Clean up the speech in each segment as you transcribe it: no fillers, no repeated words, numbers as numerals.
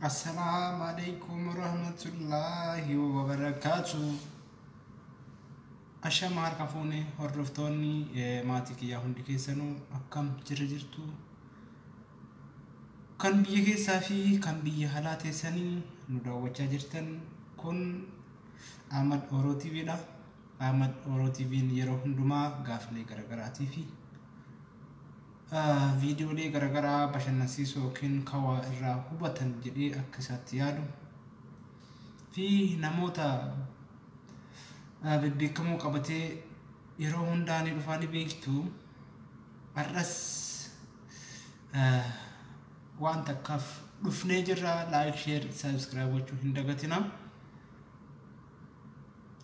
Assalaamu alaikum warahmatullaahi wabarakaatu. Ashama harka fuune hordoftoonni maatii kiyyaa hundi keessanuu akkam jirra jirtu? Kan biyya keessaa fi kan biyya alaa teessanii nu daawwachaa jirtan kun Ahmad Oro TV dha. Ahmad Oro TV'n yeroo hundumaa gaafilee garaagaraatii fi viidiyoolee garaagaraa bashannansiisoo yookiin kawaa irraa hubatan jedhee akka isaatti yaadu fi namoota bebbeekamoo qabatee yeroo hundaa ni dhufaa ni beektu. Har'as waan takkaaf dhufnee jirra. Like, share, subscribe gochuu hin dagatina.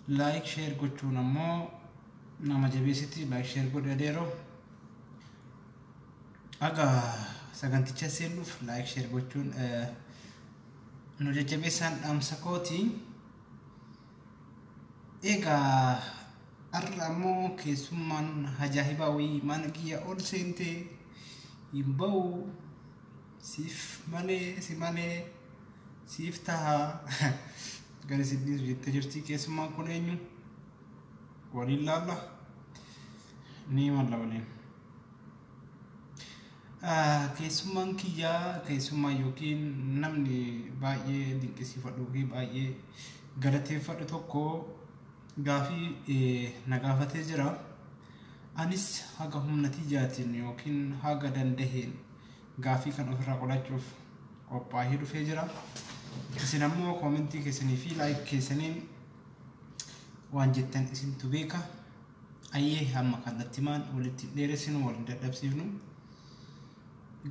Like, share gochuun ammoo nama jabeessiti. Like, share godhi adeeroo. Aga saganticha seenuuf like, share gochuun nu jajjabeessaan dhaamsa kooti. Egaa har'a ammoo keessummaan ajaa'ibaa wayii mana kiyya ol seentee hin ba'u, siif malee, si malee siif taha gara si dhiisu jettee jirti. Keessummaan kun eenyu? Waliin laalla, ni malla waliin. Keessummaan kiyyaa, keessummaa yookiin namni baay'ee dinqisiifadhuu fi baay'ee galateeffadhu tokko gaafii na gaafatee jira. Anis haga humna tiyyaatiin yookiin haga dandaheen gaafii kan ofirraa qolachuuf qophaa'ee dhufee jira. Isin ammoo koomentii keessanii fi like keessaniin waan jettan isintu beeka. Ayyee, hamma kallattimaan walitti hin dheeressinu, wal hin dadhabsiifnu.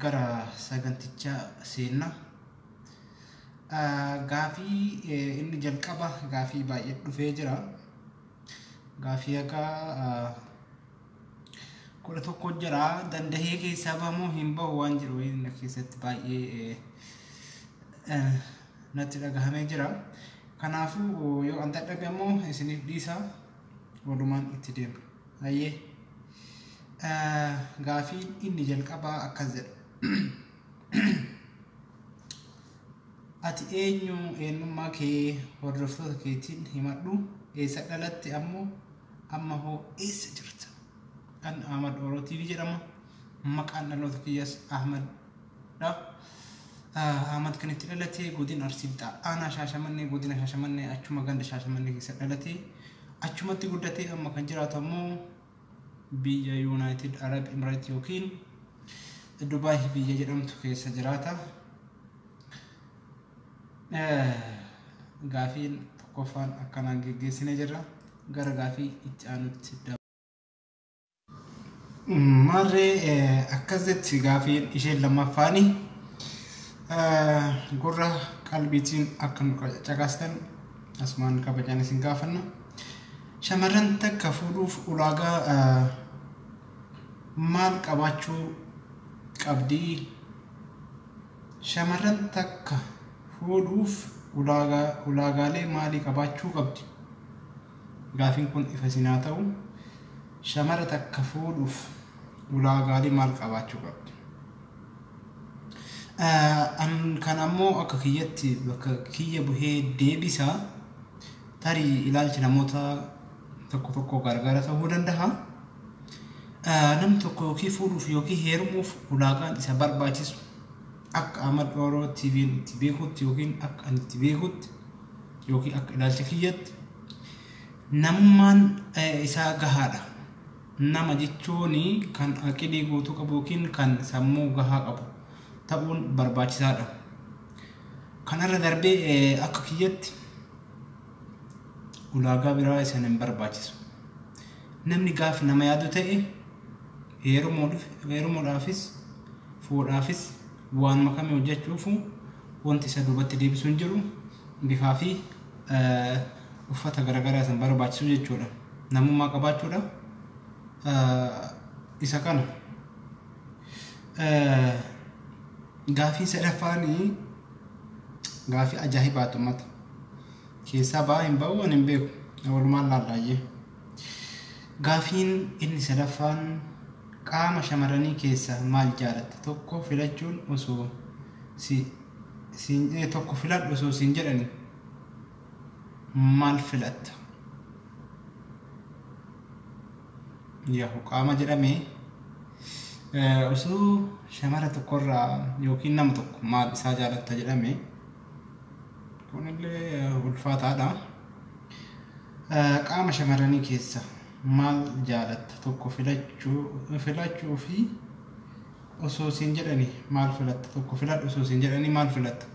Gara sagantichaa seenna. Gaafii inni jalqaba gaafii baay'ee dhufee jira. Gaafii haga 11 jira. Dandahee keessaa bahamoo hin bahu waan jiru inni keessatti baay'ee natti dhagahamee jira. Kanaafuu yoo an dadhabe ammoo isiniif dhiisa, walumaan itti deema. Hayyee. Gaafiin inni jalqabaa akkas jedha. Ati eenyu? Eenyummaa kee hordoftoota keetiin himadhu. Eessa dhalatte ammoo? Amma hoo eessa jirta? An Ahmad Oro TV jedhama. Maqaan dhaloota kiyyaas Ahmad dha. Ahmad kan itti dhalate godina Arsii Lixaa aanaa Shaashamannee, godina Shaashamannee, achuma ganda Shaashamannee keessa dhalate. Achumatti guddatee amma kan jiraatu ammoo biyya United Arab Emirates yookiin Dubaay biyya jedhamtu keessa jiraata. Gaafiin tokkoffaan akkanaan geggeessinee jirra. Gara gaafii itti aanutti dabarra. Maarree, akkas jetti gaafiin isheen lammaffaani. Gurra qalbiitiin akka nu caqastan asumaan kabajaan isin gaafanna. Shamarran takka fuudhuuf ulaagaa maal qabaachuu qabdi? Shamarran takka fuudhuuf ulaagaalee maalii qabaachuu qabdi? Gaafiin kun ifa isin haa ta'u. Shamara takka fuudhuuf ulaagaalee maal qabaachuu qabdi? An kan ammoo akka kiyyatti bakka kiyya buhee deebisa. Tarii ilaalchi namoota tokko tokko gargara ta'uu danda'a. Namni tokko yookiin fuudhuuf yookiin heerumuuf ulaagaan isa barbaachisu akka Ahmad Oro TV'n itti beekutti yookiin akka ani itti beekutti yookiin akka ilaalcha kiyyatti namummaan isaa gahaadha. Nama jechuun kan aqilii guutuu qabu yookiin kan sammuu gahaa qabu ta'uun barbaachisaadha. Kanarra darbee akka kiyyatti ulaagaa biraa isan hin barbaachisu. Namni gaaf nama yaadu ta'e heerumuudhaafis fuudhaafis waan makame hojjechuufu wanti isa duubatti deebisu hin jiru, bifaa fi uffata garaagaraa isan barbaachisu jechuudha. Namummaa qabaachuudha. Isa kana. Gaafii sadaffaanii gaafii ajaa'ibaatu uummata. Keessaa ba'aa hin ba'u ani hin beeku. Walumaan laallaayyee. Gaafiin inni sadaffaan qaama shamarranii keessaa maal jaalatta? Tokko filachuun osoo si siin tokko filadhu osoo siin jedhani maal filatta? Yahu qaama jedhamee osoo shamara tokkorraa yookiin nama tokko maal isaa jaalatta jedhame kunillee ulfaataadha. Qaama shamarranii keessa maal jaalatta tokko filachuu fi osoo siin jedhani maal filatta tokko filadhu osoo siin jedhani maal filatta?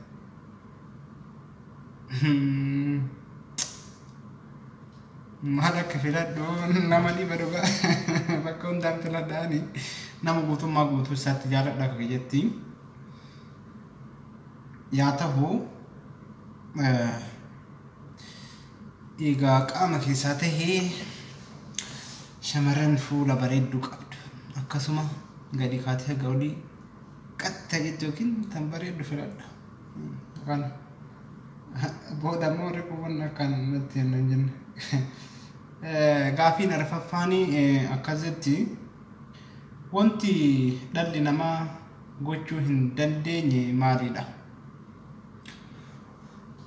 Maal akka filadhu nama dhiba dhugaa bakka hundaan filadhaani nama guutummaa guutuu isaatti jaaladha akka jetti. Yaa ta'u egaa qaama keessaa tahee shamarran fuula bareedduu qabdu akkasuma gadi kaatee haga olii qatta jettu yookiin tan bareeddu filadha. Kana booda immoo riquuwwan akkaan natti hin jenne. Gaafiin arfaffaanii akkasitti wanti dhalli namaa gochuu hin dandeenye maalidha?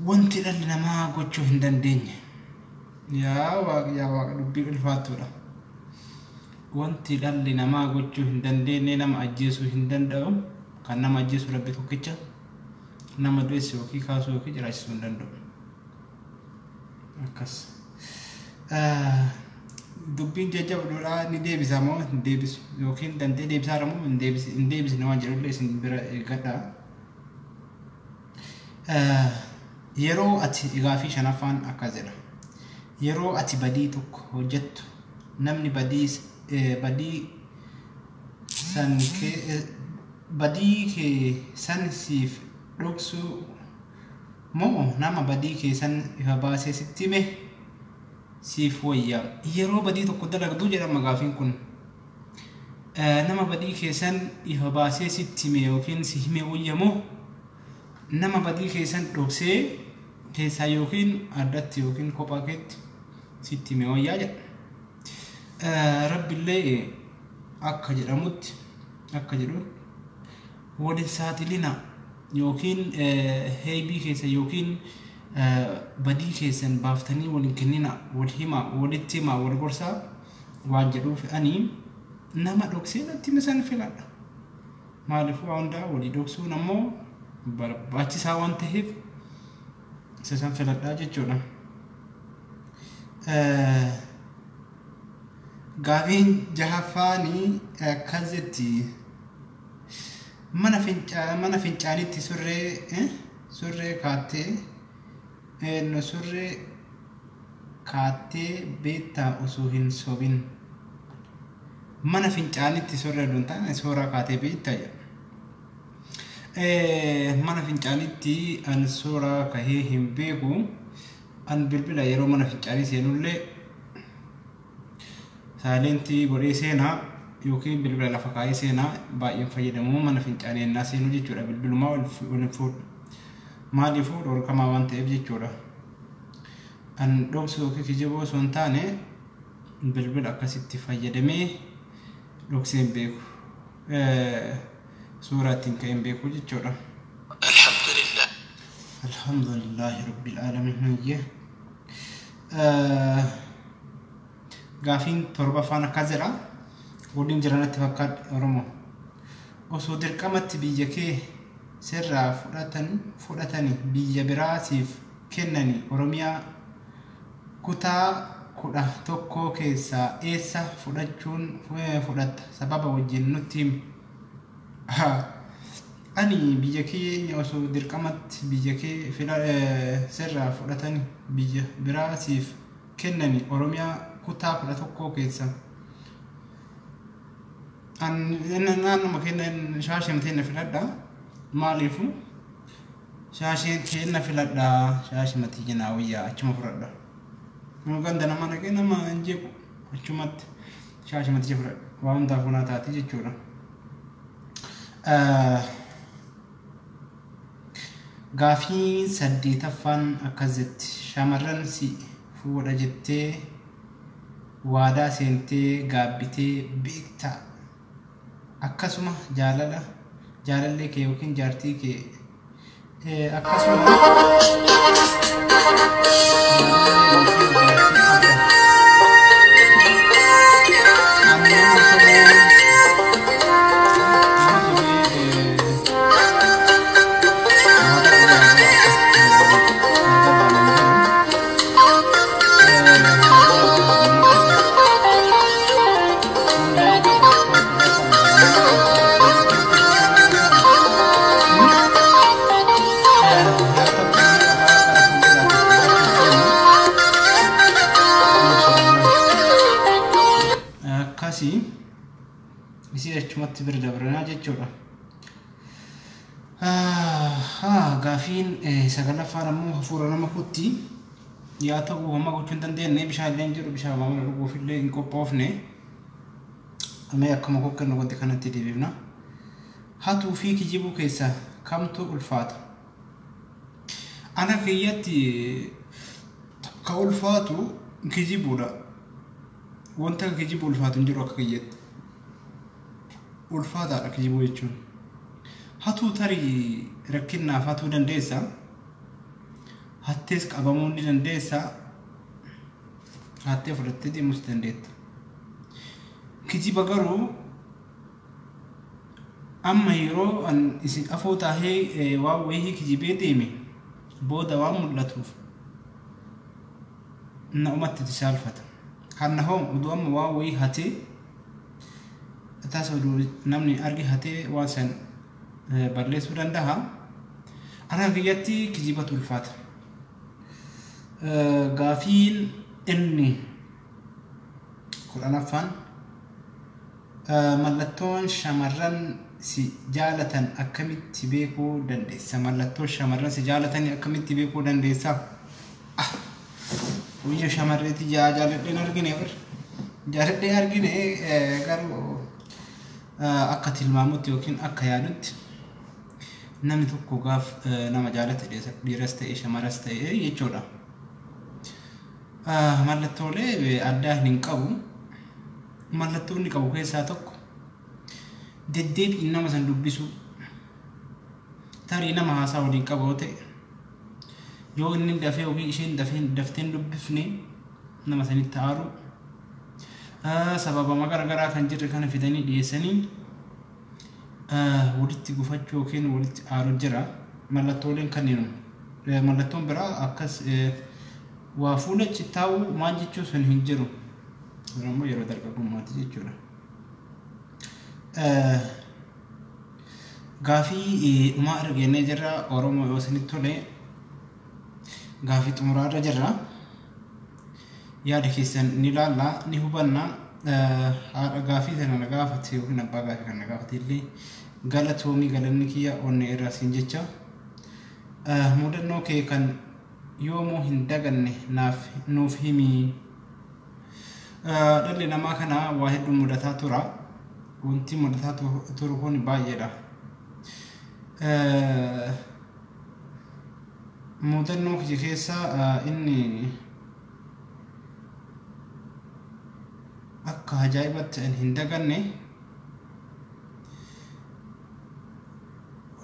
Wanti dhalli namaa gochuu hin dandeenye. Yaa Waaqa yaa Waaqa dubbii ulfaattuudha. Wanti dhalli namaa gochuu hin dandeenye nama ajjeesuu hin danda'u kan nama ajjeesu Rabbi tokkicha nama du'es yookiin kaasuu yookiin jiraachisuu hin danda'u. Akkas. Dubbiin jajjabduudha ni deebisa moo hin deebisu yookiin danda'ee deebisaara moo hin deebisne waan jedhullee isin bira eeggadha. Yeroo ati gaafii shanaffaan akkas jedha. Yeroo ati badii tokko hojjettu namni badii kee san siif dhoksuu moo nama badii kee san ifa baasee sitti hime siif wayya. Yeroo badii tokko dalagduu jedhama gaafiin kun. Nama badii kee san ifa baasee sitti hime yookiin si hime wayya moo nama badii kee san dhoksee keessaa yookiin addatti yookiin kophaa keetti sitti hime wayyaa jedha. Rabbillee akka jedhamutti akka jedhu waliin saaxilina yookiin heebii keessa yookiin badii keessan baaftanii waliin kennina wal hima walitti hima wal gorsaa waan jedhuuf ani nama dhoksee natti hime san filadha. Maaliif waa hundaa walii dhoksuun ammoo barbaachisaa waan ta'eef isa san filadhaa jechuudha. Gaafiin jahaffaanii akkas jetti. Mana fincaanitti surree kaattee surree kaattee beektaa osoo hin sobin. Mana fincaanitti surree osoo hin taane suuraa kaatee beektaa jedha. Mana fincaanitti an suuraa kahee hin beeku. An bilbila yeroo mana fincaanii seenullee saayilentii godhee seenaa yookiin bilbila lafa kaa'ee seenaa baay'een fayyadamu mana fincaanii ennaa seenuu jechuudha. Bilbilumaa wal hin fuudhu. Maaliifuu dhorkamaa waan ta'eef jechuudha. An dhoksu yookiin kijiboo osoo hin taane bilbila akkasitti fayyadamee dhoksee hin beeku. Suuraa ittiin ka'ee hin beeku jechuudha. Alhamdulillah. Alhamdulillahi Rabbil Aalamiin. Gaafiin torbaffaan akkas jedha. Waliin jiranatti fakkaadhe Oromoo. Osoo dirqamatti biyya kee sirraa fudhatanii biyya biraa siif kennanii Oromiyaa kutaa 11 keessaa eessa fudhatta sababa wajjin nutti himi. Ani biyya keenya osoo dirqamatti biyya kee sirraa fudhatanii biyya biraa siif kennanii Oromiyaa kutaa 11 keessa. Naannuma keenya shaasheen teenya filadha. Maaliifu shaasheen teenya filadha. Shaashii matii jenaa wayyaa achuma fudhadha. Ganda nama dhaqee nama hin jeequ achumatti shaashii matii fudhadha. Waa hundaaf onaa taati jechuudha. Gaafii saddeetaffaan akkas jetti. Shamarran si fuudha jettee waadaa seentee gaabbitee beektaa. Akkasuma jaalallee kee yookiin jaartii kee Akkasuma jaalallee yookiin jaartii qabda. Ani nama sobee nama sobee waadaa dhugaa akkas gargar baanee jiru. Akkasii isii achumatti bira dabranaa jechuudha. Gaafiin sagalaffaan ammoo hafuura nama kutti. Yaa ta'u, homaa gochuu hin dandeenye, bishaan illee hin jiru, bishaan maamila dhuguuf illee hin qophoofne. Mee akkuma kokkennu wanti kanatti deebifna. Hatuu fi kijibuu keessaa kamtu ulfaata? Ana kiyyatti ka ulfaatu kijibuudha. Wanta akka kijibuu ulfaatu hin jiru akka kiyyatti. Ulfaataadha kijibuu jechuun. Hatuu tarii rakkinnaaf hatuu dandeessa. Hattees qabamuu ni dandeessa. Hattee fudhattee deemuus dandeetta. Kijiba garuu amma yeroo an isin afoo taahee waan wayii kijibee deeme booda waan mul'atuuf na umatti itti saalfata. Hanna hoo oduu amma waan wayii hatee tasa oduu namni arge hatee waan san balleessuu danda'a. Ana kiyyatti kijibatu ulfaata. Gaafiin inni 10ffaan, mallattoon shamarran si jaalatan akkamitti beekuu dandeessa? Mallattoo shamarran si jaalatan akkamitti beekuu dandeessa? Guyyaa shamarreetti jaaladheen argine bar. Jaaladhee argine, garuu akka tilmaamutti yookiin akka yaadutti namni tokko gaaf nama jaalate, dhiiras ta'e shamaras ta'e jechuudha. Mallattoolee addaa hin qabu. Mallattoo inni qabu keessaa tokko deddeebiin nama san dubbisuu. Tarii nama haasaa waliin qabu yoo ta'e, yoo inni dafee yookiin isheen dafee daftee hin dubbifne nama sanitti aaru. Sababa garaagaraa kan jirre kana fidanii dhiyeessanii walitti gufachuu yookiin walitti aaru jira. Mallattooleen kanneen mallattoon biraa akkas waa fuula cittaa'uu maal jechuu sun hin jiru. Kun ammoo yeroo dargaggummaati jechuudha. Gaafii dhumaa irra geennee jirra. Oromoo, yoo isinitti tole gaafii xumuraa irra jirra. Yaada keessan ni ilaalla, ni hubanna. Haadha gaafii sana na gaafate yookiin abbaa gaafii kana na gaafate illee galatoomii, galanni kiyya onnee irraa siin jecha. Mudannoo kee kan yoomuu hin daganne naaf nuuf himi. Dhalli namaa kana waa hedduu mudataa tura. Wanti mudataa turu kun baay'eedha. Mudannoo kiyya keessa inni akka ajaa'ibatti ani hin daganne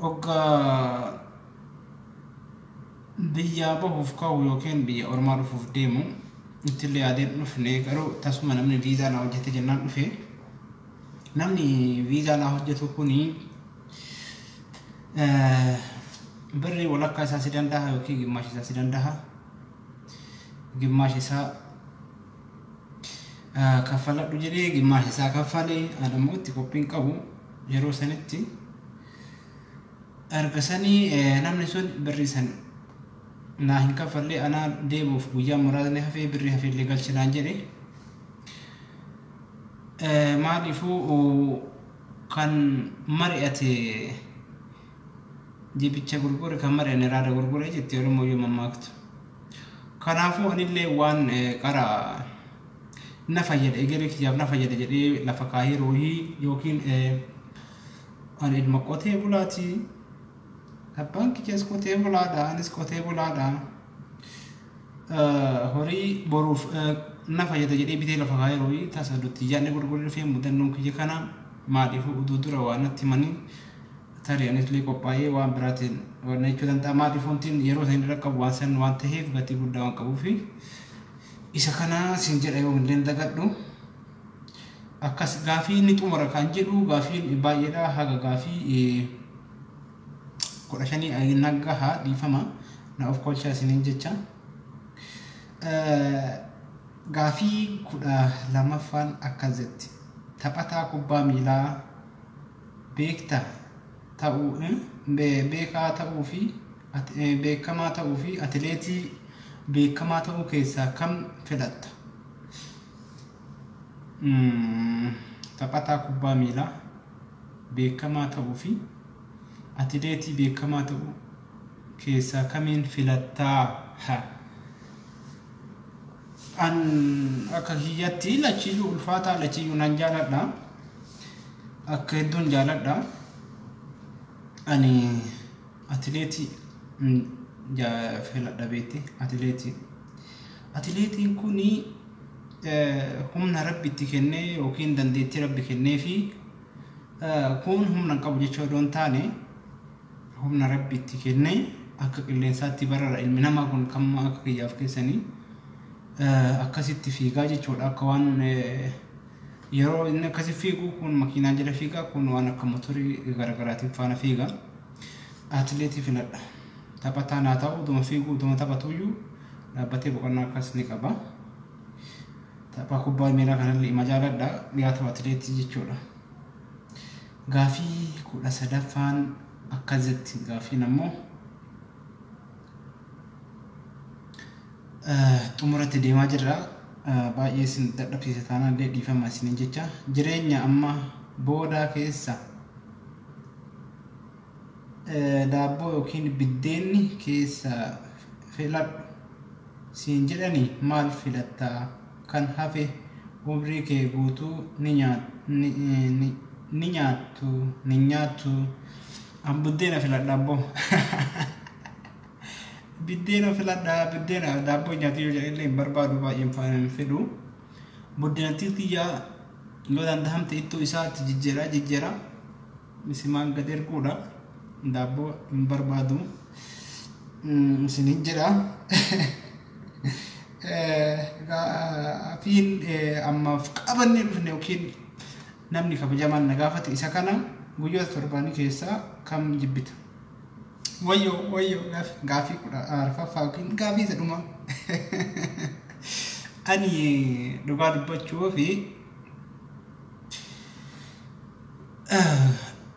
hoggaa biyyaa bahuuf ka'u yookiin biyya ormaa dhufuuf deemu ittillee yaadeen dhufne, garuu tasuma namni viizaa naa hojjete jennaan dhufe. Namni viizaa naa hojjetu kuni birrii walakkaa isaa si danda'a yookiin gimmaash isaa si danda'a. Gimmaash isaa kaffaladhu jedhee gimmaash isaa kaffalee, ani ammoo itti qophiin qabu yeroo sanitti. Erga sanii namni sun birrii san naa hin kaffallee, anaa deemuuf guyyaa muraasni hafee birrii hafeellee galchinaan jedhe. Maaliifuu kan mari'ate jibicha gurgure, kan mari'ane raada gurgure jetti Oromoo yoo mammaaktu. Kanaafuu anillee waan qara na fayyada, egeree kiyyaaf na fayyada jedhee lafa kaahee roohii yookiin ani ilma qotee bulaati. Abbaan kiyyas qotee bulaadha, anis qotee bulaadha. Horii boruuf na fayyada jedhee bitee lafa kaahee roohii tasa dutti yaadni gurguree dhufee. Mudannoon kiyya kana maaliif uduu dura waan natti himanii tarii anis illee qophaa'ee waan biraatiin Wanna jechuu danda'a maaliif wantiin yeroo san irra qabu waan san waan ta'eef gatii guddaa waan qabuufi isa kana siin jedha yoo hin dagadhu. Akkas gaafii inni xumura kan jedhu gaafiin baay'eedha haga gaafii 15 naggaha dhiifama na of kolchaa isiniin jecha. Gaafii 12ffaan akkas jetti. Taphataa kubbaa miilaa beektaa ta'uu beekaa ta'uu fi beekamaa ta'uu fi atileetii beekamaa ta'uu keessaa kam filatta? Taphataa kubbaa miilaa beekamaa ta'uu fi atileetii beekamaa ta'uu keessaa kamiin filattaa? An akka kiyyatti lachiyyuu ulfaataa lachiyyuu nan jaaladha. Akka hedduun jaaladha. Ani atileetii filadha beekte atileetii. Atileetiin kuni humna rabbi itti kennee yookiin dandeettii rabbi kennee fi kun humna hin qabu jechuu odoo hin taane humna rabbi itti kennee akka qilleensaatti barara ilmi namaa kun kan akka kiyyaaf keessanii akkasitti fiigaa jechuudha. Akka waan yeroo inni akkasi fiigu kun makiinaa jala fiigaa kun waan akka motorii garaagaraatiin faana fiiga. Atileetii filadha. Taphataan haa ta'u utuma fiigu utuma taphatuyyuu dhaabbatee boqonnaa akkas ni qaba. Tapha kubbaa miilaa kanallee ima jaaladha. Dhiyaa tapha atileetii jechuudha. Gaafii 13ffaan akkas jetti. Gaafiin ammoo xumuratti deemaa jirra. Baay'ee isin dadhabsiisa taanaan illee dhiifama isiniin jecha. Jireenya amma boodaa keessa daabboo yookiin biddeenni keessa filadhu siin jedhani maal filattaa? Kan hafe umrii kee guutuu ni nyaattu. An buddeena filadha abboo. Biddeena filadha biddeena daabboo nyaatu yoo jedhan illee hin barbaadu baay'een faana hin fedhu. Buddeenatti kiyyaa yoo danda'amte ittoo isaatti jijjiiraa misimaan gad erguudha. Daabboo hin barbaadu isiniin jedha. Gaafiin ammaaf qabannee dhufne yookiin namni kabajamaan na gaafate isa kana guyyoota torbanii keessaa kam jibbita? Wayyoo wayyoo gaafii 14ffaa yookiin gaafii isa dhumaa. Ani dhugaa dubbachuu fi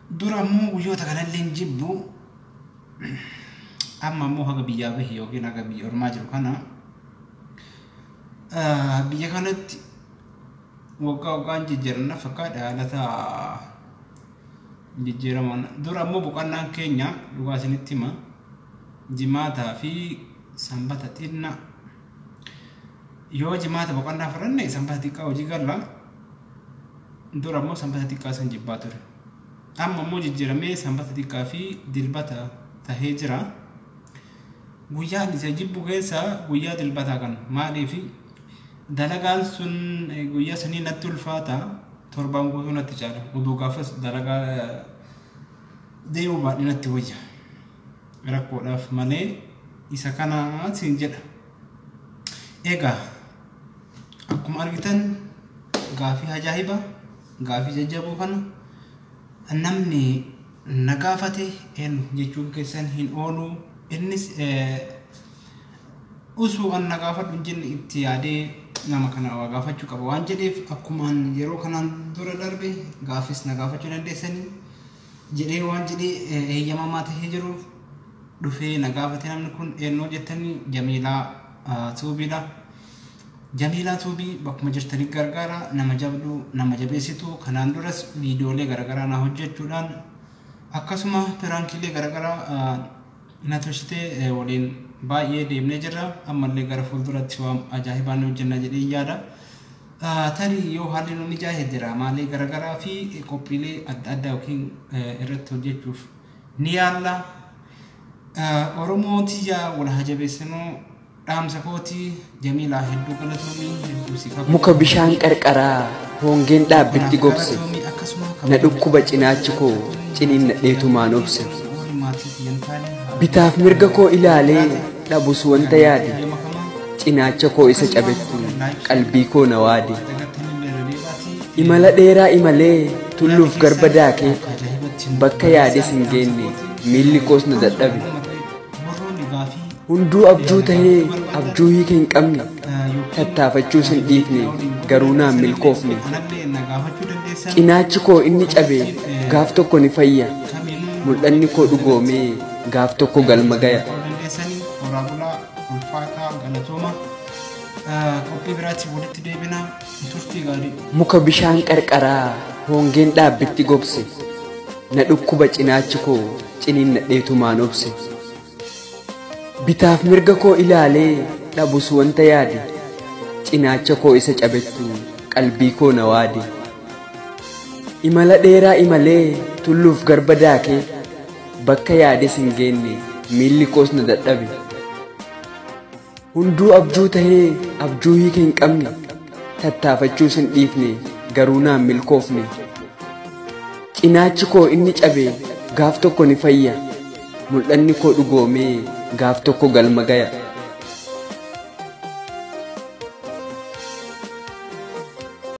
dura ammoo guyyoota kanallee hin jibbu. Amma ammoo haga biyyaa bahe yookiin haga biyya ormaa jiru kana biyya kanatti waggaa waggaan jijjiiranna fakkaata haalata jijjiiraman. Dura ammoo boqonnaan keenya dhugaa isinitti hima jimaataa fi sanbata xinnaa. Yoo jimaata boqonnaa fudhanne sanbata xiqqaa hojii galla. Dura ammoo sanbata xiqqaa san jibbaa ture. Amma ammoo jijjiiramee sanbata xiqqaa fi dilbata tahee jira. Guyyaan isa jibbu keessaa guyyaa dilbataa kana maaliif dalagaan sun guyyaa sanii natti ulfaata torbaan guutuu natti caala. Oduu gaafas dalagaa deemuu baadhee natti wayya. Rakkoodhaaf malee isa kana siin jedha. Egaa akkuma argitan gaafii ajaa'ibaa gaafii jajjaboo kana namni na gaafate eenyu jechuun keessan hin oolu. Innis osoo an na gaafadhu hin jenne itti yaadee nama kana waa gaafachuu qaba waan jedheef akkumaan yeroo kanaan dura darbe gaafis na gaafachuu dandeessanii jedhee waan jedhee eeyyamamaa tahee jiruuf dhufee na gaafate namni kun eenyu jettanii Jamiilaa Tuubiidha. Jamiilaa Tuubii bakkuma jirtanii gargaara nama jabduu nama jabeessitu kanaan duras viidiyoolee garaagaraa na hojjechuudhaan akkasuma piraankiilee garaagaraa na tolchitee waliin baay'ee deemnee jirra. Ammallee gara fuulduratti waan ajaa'ibaa ni hojjenna jedhee yaada. Tarii yoo haalli nu mijaa'e diraamaalee garaagaraa fi qophiilee adda addaa yookiin irratti hojjechuuf ni yaalla. Oromoo tiyyaa wal haa jabeessinuu dhaamsa kootii Jamiilaa hedduu galatoomii hedduu si kabaja. Muka bishaan qarqaraa hongeen dhaabbitti gogse na dhukkuba cinaachi koo ciniinnadheetumaan obse. Bitaaf mirga koo ilaalee dhabus wanta yaade, cinaacha koo isa cabettu qalbii koo na waade. Imala dheeraa imalee tulluuf garba daakee, bakka yaades hin geenne miilli koos na dadhabe. Hunduu abjuu tahee abjuu hiika hin qabne, tattaafachuus hin dhiifne garuu naan milkoofne. Cinaachi koo inni cabe gaaf tokko ni fayya, mul'anni koo dhugoomee gaaf tokko galma gaya. Dandeessanii horaa bulaa, ulfaataa, galatooma. Qophii biraatti walitti deebina, turtii gaarii. Muka bishaan qarqaraa hongeen dhaabbitti gogse, na dhukkuba cinaachi koo ciniinnadheetumaan obse. Bitaaf mirga koo ilaalee dhabus wanta yaade, cinaacha koo isa cabettu qalbii koo na waade. Imala dheeraa imalee tulluuf garba daakee, bakka yaades hin geenne miilli koos na dadhabe. Hunduu abjuu tahee abjuu hiika hin qabne, tattaafachuus hin dhiifne garuu naan milkoofne. Cinaachi koo inni cabe gaaf tokko ni fayya, mul'anni koo dhugoomee gaaf tokko galma gaya.